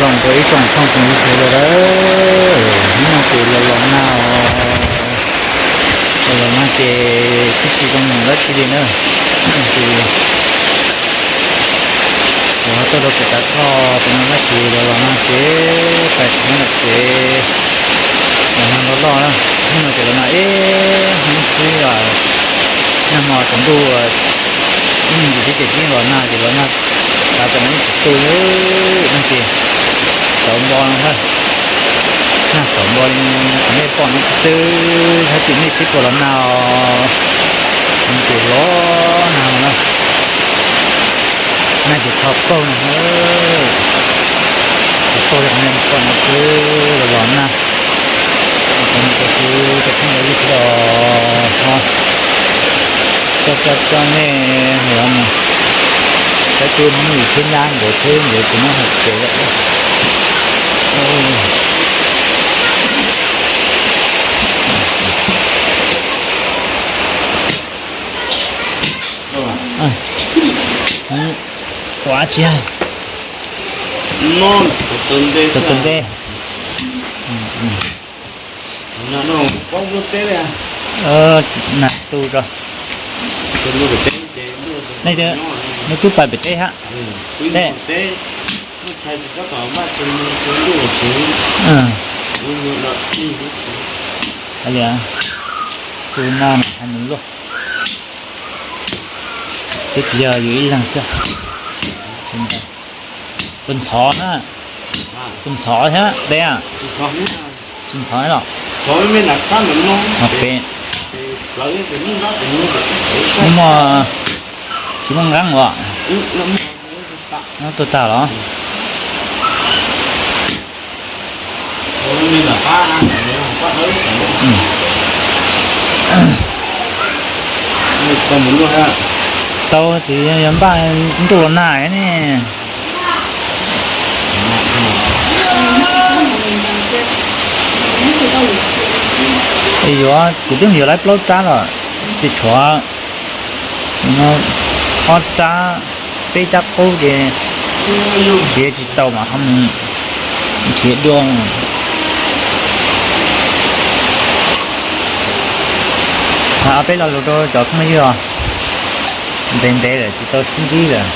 Los rau ib tsoom phooj ywg sawv daws, hnub no ces los los nag os, los los nag ces twb tsis zoo mus dab tsi li na. Ces kuv ho tuaj rau pem Tav Thoj pem no na ces los los nag ces pais tsis nyob lawm ces los nag loj loj na. Hnub no ces los nag ib hnub xwb, nag hmo tsaus ntuj ib me ntsis xwb ces twb yeej los nag ces los nag tav tam no yeej tsis tu li no ces xauv npo no na, nag xauv npo li qhov nej pom no xwb, thov txim nej sib puas los nag os. Ces los nag no na, nag ces txhos paug no, txhos paug li qhov nej pom no xwb, los los nag. Cov no cov xwb, cov phooj ywg sawv daws, coj coj coj nej los mus, saib twb Hmoob Lis thiab nyab nkawd thiab nkawd tsis muab hais tsev lawm. Ua tsi, tus tus ntej. Nag tu tso. Nej twb pais pem teb hab. Teb. Hais li, tus no hais nws luaj. Twb tsis yog yus ib leeg xwb. Tus ntxhov na, tus ntxhov thiab deb, tus ntxhov los. Pem, muaj, tsis muaj nqeeb los, no tuag tag los. Tau txiv yog npaj ntuj los nag ne. Es yuav, kuv twb mus yuav lawv plaub rab los, ces tshuav ob rab, peb rab qub ces txiav tsis txaus mas ho mus nrhiav dua. Peb lo lus rau cov phooj ywg os, ntev ntev lawm tsis tau sib ntsib lawm.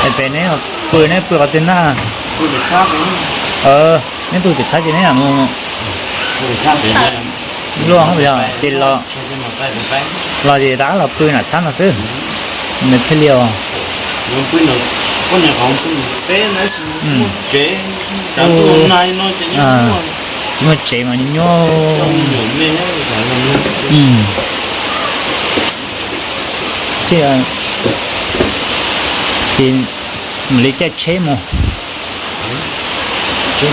Es pem neb pw, neb pw qhov twg na? Neb pw pem txhab ces neb mus luaj, ces los, los ces rov qab los pw nram txhab no xwb. Nws thiaj li os. Tsis muaj tsev mas nyuaj. Ces, ces mam li caij tsheb mus. Tsis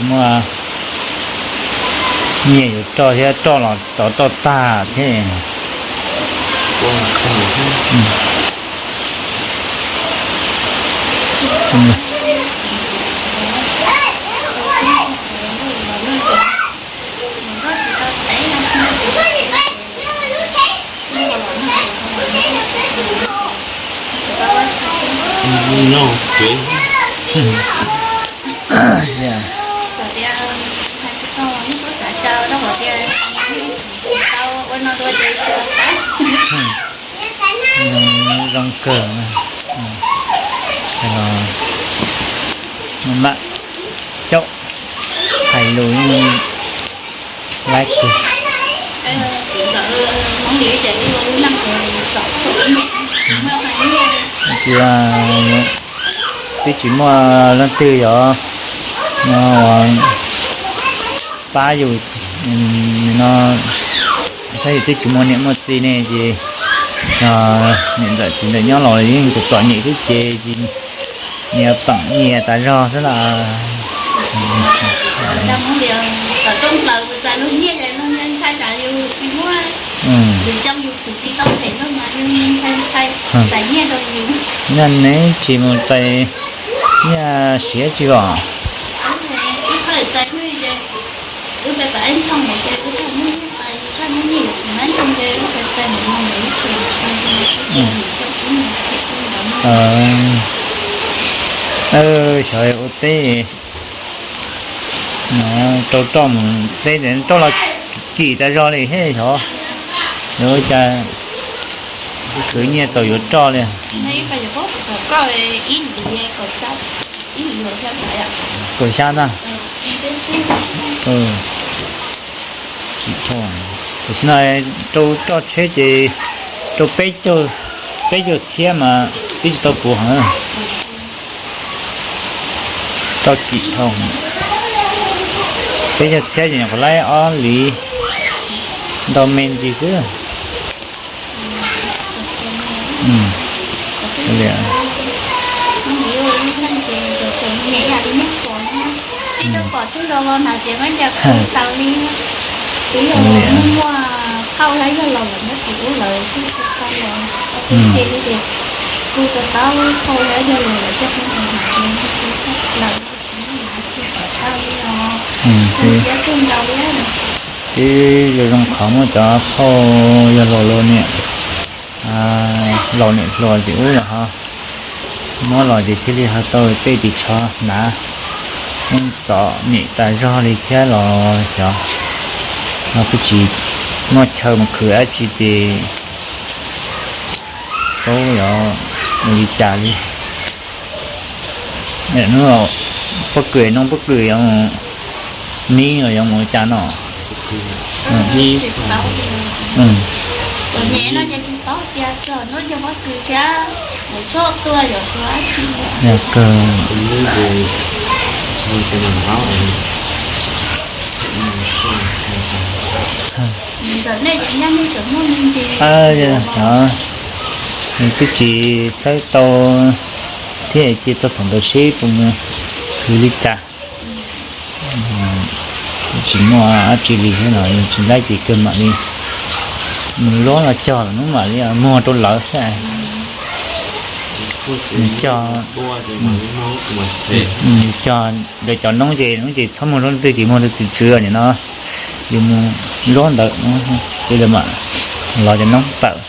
muaj nyiaj yuav roj thiab, roj los tov roj tag thiab. Zoo kawg. Mam xyaum hais lus laib kawg. Tias twb tsis muaj leej twg yog no pab yus no, saib yus twb tsis muaj niam muaj txiv ne ces niam ntxawm txiv ntxawm nyob los yeej txom txom nyem xwb ces tsis, nyias peem nyias tas zog xwb las. Rooj plaws kuv txais luag nyiaj ces luag nyiaj ntshai tsam yus tsis muaj, yus xyoo yus khwv tsis tau phem luag mas yus ntshai ntshai txais nyiaj rau yus. Nyiaj neb tsis mus txais nyiaj siav tsis vom. Ib qho txais nyiaj ces wb pais pam ib ntshoo ces wb txais nyiaj, pais txais nyiaj yus tsis nab ntshoo ces wb txais mus mus ib xyoo. Xyov ua teb no rau roj mus teb roj los kim tas zog li thiab xyov, yuav ua cas khwv nyiaj txaus yuav roj li. Kaum xya ntag. Tam sim no rau roj tsheb ces rau peb caug, peb caug txhiab mas twb tsis tau puv heev. Roj kim dhau, peb caug txhiab ces nyuam qhuav laib ob liv ntau me ntsis xwb. Ib tug pom tub rau los hnav ces muab ncaws kuv taws li. Kuv yog muaj muaj phauj thiab yog laus lawm muab kuv ub lawm kuj tsis tau los. Kuv ces li tias kuv tus tau phauj thiab yog laus lawm coj peb mus hnav ces kuv tsis tau los, tsis muaj hnav tsis tau tau li os. Kuv siab kawg nkaus li. Twb zoo zoo qhov muaj cov phauj yog laus los niam, laus niam hluas tim ub los ho muab los ces thiaj li ho tau tej ris tsho hnav, yeej txom nyem tas zog li thiab los xyov. Ho kuj tsis muaj chaw mus khwv dab tsi ces paub yuav ua li cas li. Hnub pob kws, hnub pob kws yuav mus mib los yuav mus ua cas no. Yog kawg. Xyov, nws twb tsis xawb tau thiab, cia txog thaum ntawd seb puas mus khwv li cas. Tsis muaj dab tsi li thiab no, tsis laib ces kawg mam li mus lob los cog lawm hnub mam li muag rau lawv xwb. Nws cog, nws cog ntawm cov noob ces noob ces txhob muag rau leej twg ces muag rau tus tswv nim no. Yus mus lob ntawd ces lawv mam los cov noob tawm.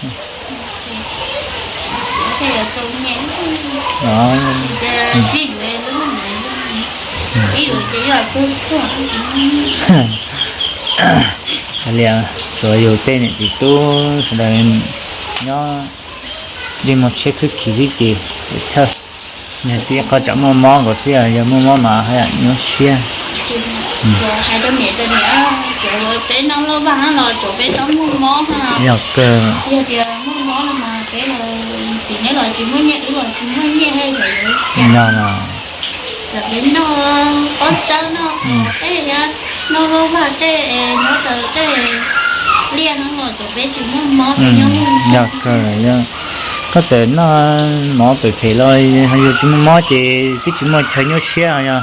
Li tsuav yus tej niam txiv tub sawv daws nyob yeej muaj tshiab khwb khiv xwb ces thawj niag tib qho tsam muaj mob nkaus xwb, yog muaj mob mas haj yam nyuaj siab. Yog kawg. Yog no no. Yog kawg, koj txawm noj mov phem phem los yus tsis muaj mob ces twb tsis muaj chaw nyuaj siab os. Yog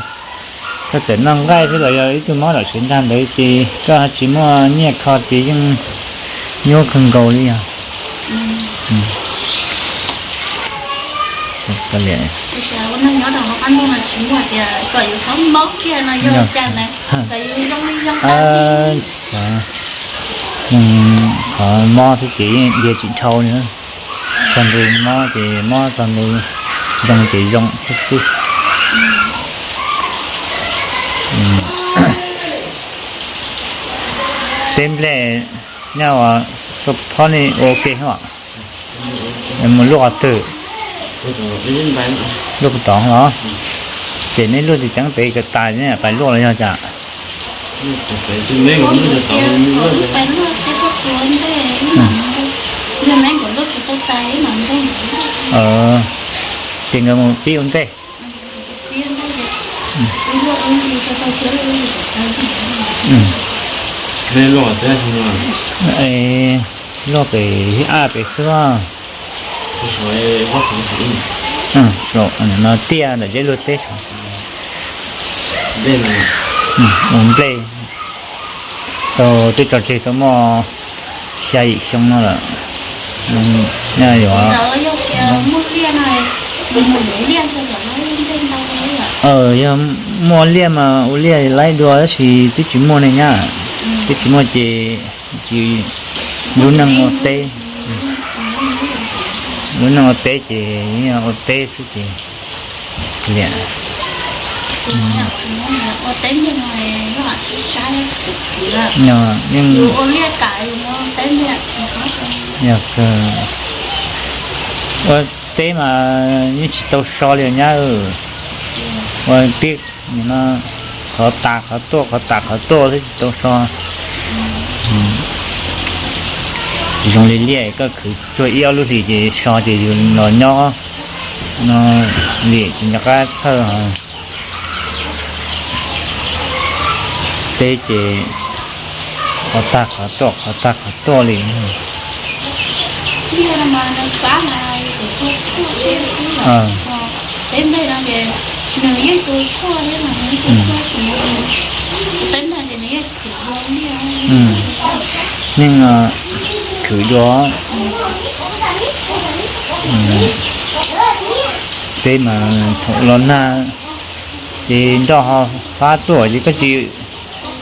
koj txawm noj nqaij xwb los yog ib tug mob lawm siav nrag ntawd ces koj tsis muaj nyiaj kho ces yeej nyuaj kawg nkaus li os. Qhov mob xwb ces yeej dhia tsis dhau li. Txog ntu mob ces mob, txog ntu zoo ces zoo thiab xwb. Peb nplej nyob ua, koj phob nej ua ke os. Mus luaj qhov twg? Luaj puag tod los? Ces nej luaj tsis ceev pem kom tas pais luaj los yog cas? Ces nkawd mus pib ua ntej. Luaj pem ab pem xwb. No tiaj ntawm zeb luag teb. Ua nplej. Tau twb tso tseg tau muaj xya yim xyoo no lawm. Nyob yuav, yog muaj liaj mas ua liaj laib dua tab sis twb tsis muaj ne nyab, twb tsis muaj ces tsis, lub neej ua teb, lub neej ua teb ces ua teb xwb ces liam. Yog kawg, ua teb mas yeej tsis tau so li nyab. Ua tib, qhov tas qhov tuaj qhov tas qhov tuaj thiab tsis tau so. Tsis zoo li liaj koj khwv tsuag ib ob lub hlis ces so ces yus los nyob no li tsis nco qab txhawj. Teb ces qhov tag qhov tuaj qhov tag qhov tuaj li. Yeej khwv dua, teb mas thaum los nag ces nroj ho fab tuaj ces koj tsis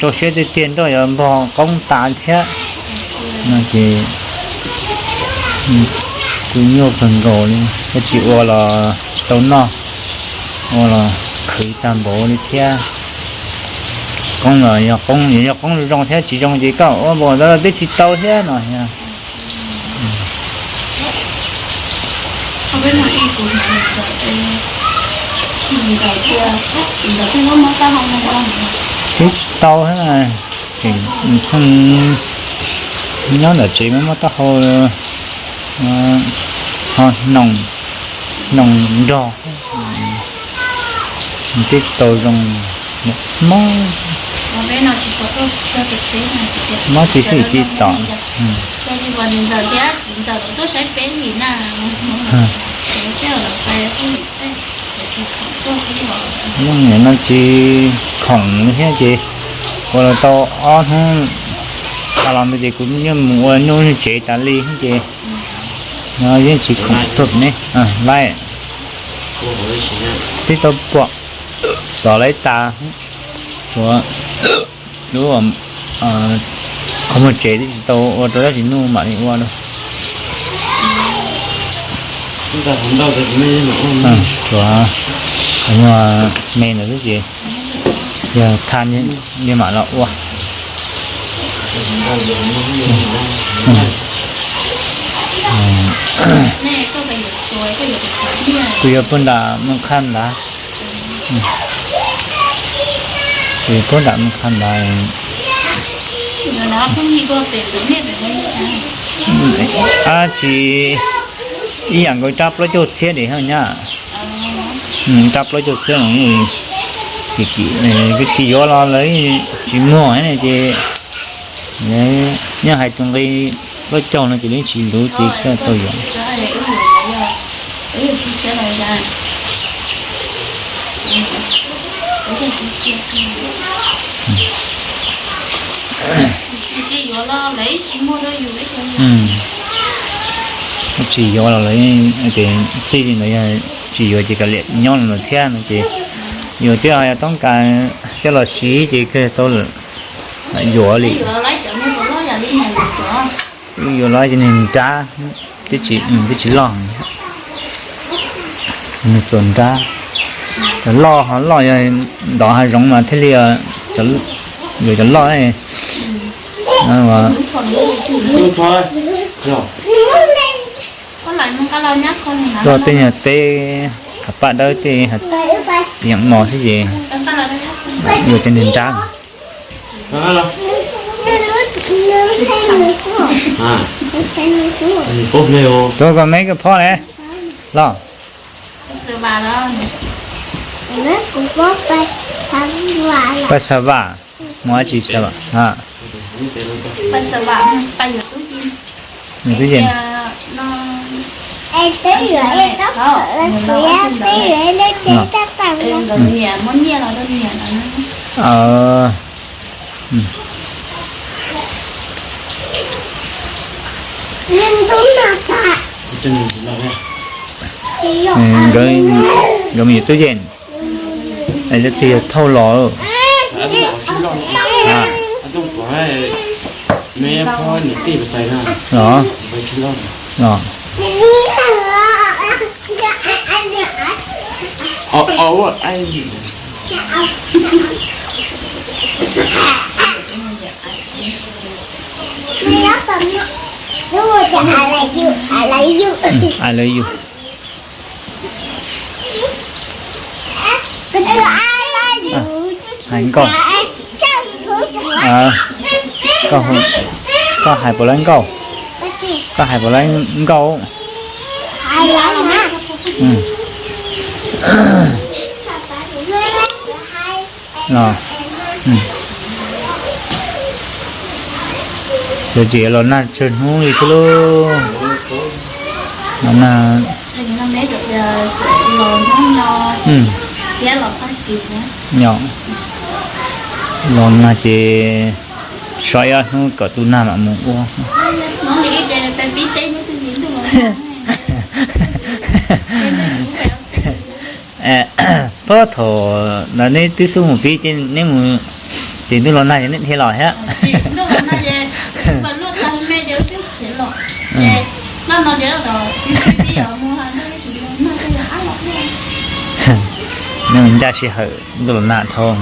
rau siab tiag tiag nroj yuav npog qoob tas thiab no ces kuj nyuaj kawg nkaus li, koj tsis ua los tsis tau noj, ua los khwv tag npaum li thiab. Qoob los yog qoob, yog qoob zoo thiab tsis zoo ces koj ua npaum ntawd los twb tsis tau thiab no. Twb tsis tau thiab, tseem pheej nyob ntawm tsev muab taub hau ho hnoos nrog, twb tsis tau zoo, mob, mob tsis xwb tsis tom. Leej niam no tsis khoom thiab ces ua los tau ob hnub tas los ntawd ces kuv yeej mus ua nyuj tsev tas li ces no yeej tsis khoom tuaj ne. Laib, twb tau pom xov laib tas, tsuav lub qhov muag tsev twb tsis tau ua rau dab tsi nuj mam li ua rau. Tsuav qhov muag me ntawd xwb ces yog tha niag mam los ua. Kuv yuav puag nram Moos Khaj ntawd. Kuv yuav puag nram Moos Khaj ntawd. Ab tsis, ib yam nkaus rab plaub caug txhiab dim hab nyab. Rab plaub caug txhiab, tsis yuav los lawv tsis muag ces nyob hais tus nqi plaub caug no ces lawv tsis luv ces koj tau yuav. Tsis yuav los lawv txij li ntawd, yog tsis yuav ces kav liam nyob li ntawd thiab no ces yus twb yog toob kas coj los siv ces kawg tau yuav li. Yuav los ces nws nrab, twb tsis loj, nws txuas nrab. Cov loj ho loj, yog ntov hav zoov mas thiaj li yuav cov loj. Tuaj tej nyuag teb hav paj dawb tej yeem mos xwb ces yuav tej nrab. Tuaj koj me koj phob ne los. Paj xa vam, mus dab tsi xa vam? Nws twb yeej, Nkawd, nkawd mus yuav tub yees, es leej twg yog thauj los. Los, los. I love you. Hais nkauj. Koj hais puas laib nkauj? Koj hais puas laib nkauj? Los, cov tsev los nag tsawg hnub li thiab lauj. Los nag, los nag ces so ib ob hnub kom tu nag mam mus ua. Puag thaum ntawd neb twb xub mus pib ces neb mus, ces ntuj los nag ces neb dhia los thiab. Neb ncaj sij hawm ntuj los nag dhau.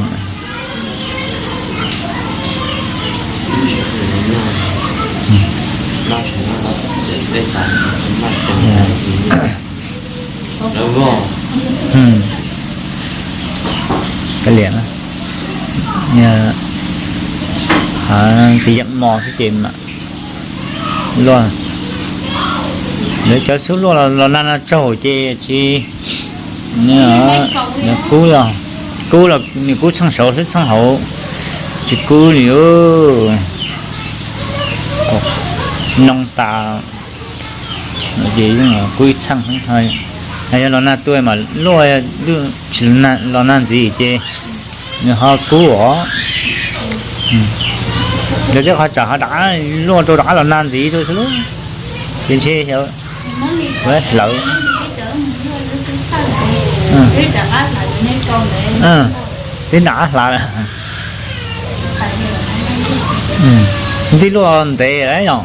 Kav liam, tsis yeem mos xwb ces mam luaj. Lawv cov xub luaj los nag no tsaug ces tsis, nws kub, kub los nws kub txheej saud xwb, txheej hauv tsis kub li. Noo tas ces yeej kub ib txheej. Yog los nag tuaj mas luaj, tsis los nag ntxiv ces nws ho kub os. Yog tej qhov tsam ho rov qab luaj rau rov qab los nag ntxiv rau xwb lauj. Ces ntshe hlawv. Twb hlawv, twb nram qab hlawv. Twb nram qab hlawv. Nti luaj ntev lawm yom.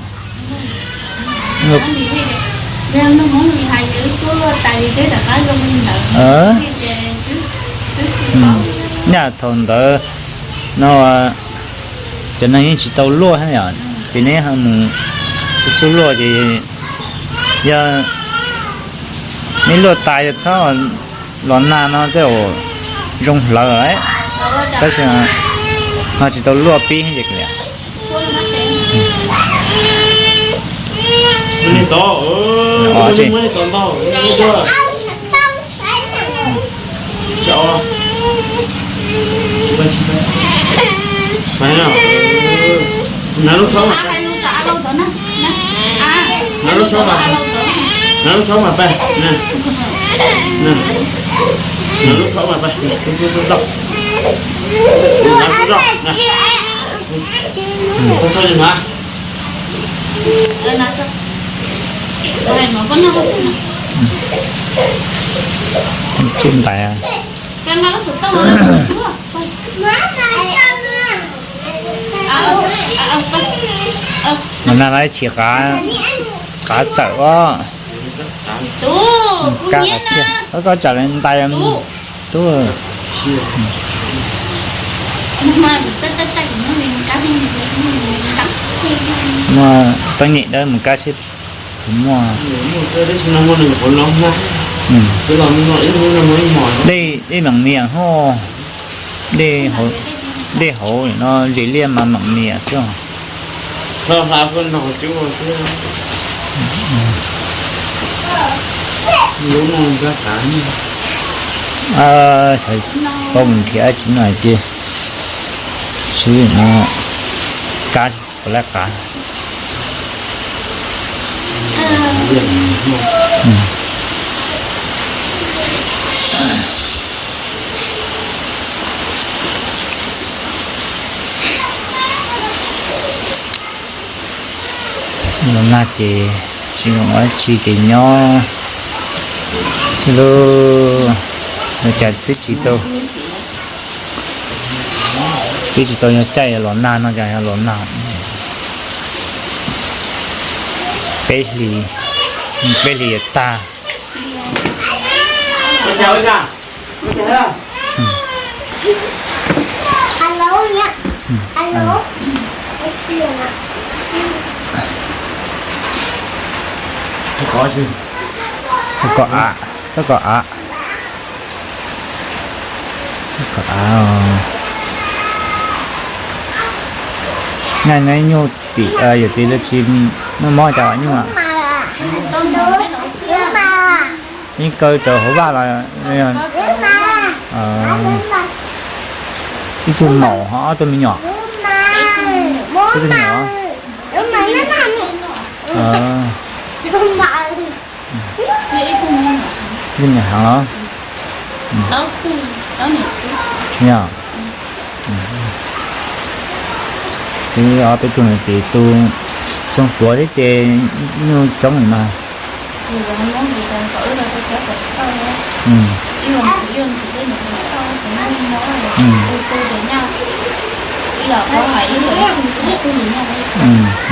Nyaj thaum ntawd no cov neeg yeej tsis tau luaj thiab yom, ces neb mus xub xub luaj ces yog neb luaj tas yog txhob los nag no tej zaum zoo hlawv lawm, tab sis ho tsis tau luaj pib ces Tus ntais. Mas nag lawv chim qav, qav tawm os. Kab qhov tiag, koj tsam li ntais tub. Muaj teeb nyem dawb mus kab seb puas muaj. Dej, dej meem mias hos, dej hauv no zes liaj mas meem mias xwb os. Xav tau mus nrhiav tsis no ces sib no kab puas lab qav. Los nag ces tsis zoo dab tsi ces nyob xwb lauj. Ua cas twb tsis tau, twb tsis tau yog caij los nag no cas yog los nag. Peb hlis, peb hlis tag. Koj av, koj av, koj av. Nyaj no ib nyuag tim yawm txiv lawv tsis muaj mob cas nyuj. Yeej kaw rau hauv vaj los ib tug maum ho ob tug me nyuam? Ib tug me nyuam. Ib tug me nyuam heev los? Yog, twb ob peb tug no ces tu xyoo puav thiab ces nyuj coob li mas.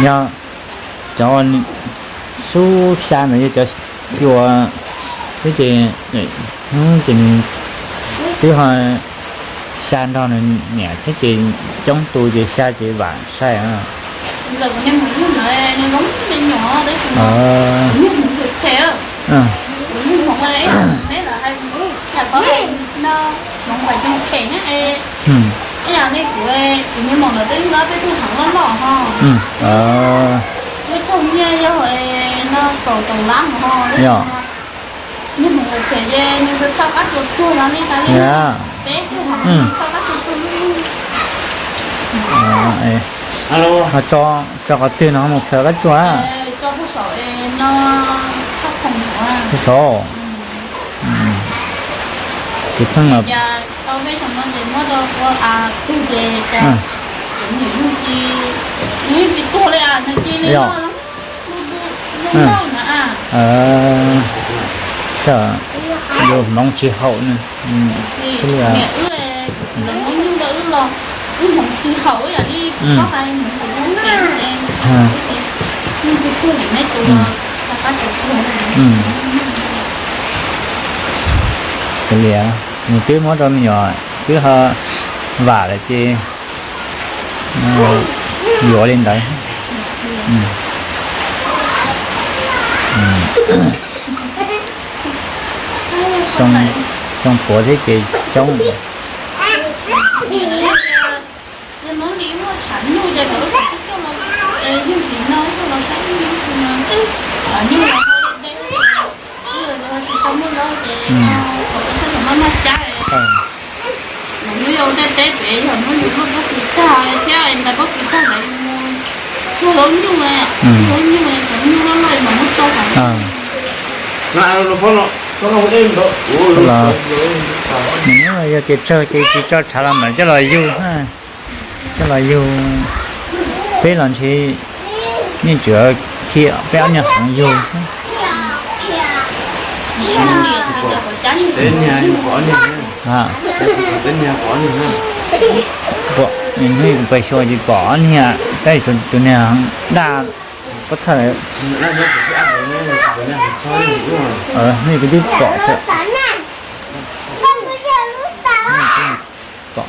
Yog cov xub xya ntawd yog cov xyuas thiab ces, ces nws twb ho xya nrog nws niam thiab ces coob tu ces xya ces vam sai. Yog, tso qhov twg no mus khaws qab tsuag? Saud. Tus pheej los. Yog, yus hmoov tsis haum ne. Kav liam, nws twb muab rau me nyuam twb ho vam lawm ces yuav li ntawd. Xyoo puav thiab ces coob. Los, nws yog tias tsawg ces tsis tso tshav los mam coj los yug, coj los yug. Peb los ntshe yeej tsuas khi peb ob niag heev yug. Pom, pem xyuas ces pom ob niag, tab sis tus niag daj pob thawj. Nej kuv twb pom, pom.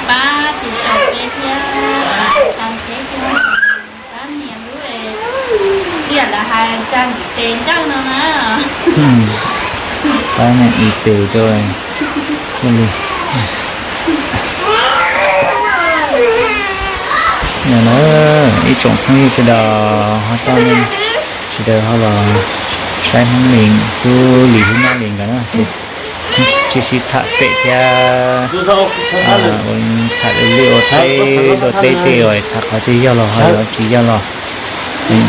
Pab tsis tau peb thiab, tau peb thiab. Pab niam lub, ib yam li hais tsa ntim tes nrawj no na. Pab niam ib tes rau thiaj li. No na, ib tsoom phooj ywg sawv daws ho tau, sawv daws ho los saib Hmoob Lis, Tub Lis thiab Nyab Lis nkawd na ces. Tsis sib tham pem thiab, tham li ua teb luag teb tej os, tham qhov twg yog los ho yog tsis yog los,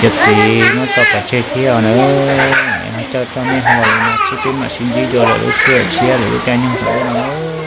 cov txiv muab tso pov tseg thiab os na. Ho coj tso nej ho los li no xwb, peb mam sib ntsib dua lwm lub sij hawm tshiab lwm lub caij nyoog tom ntej no na.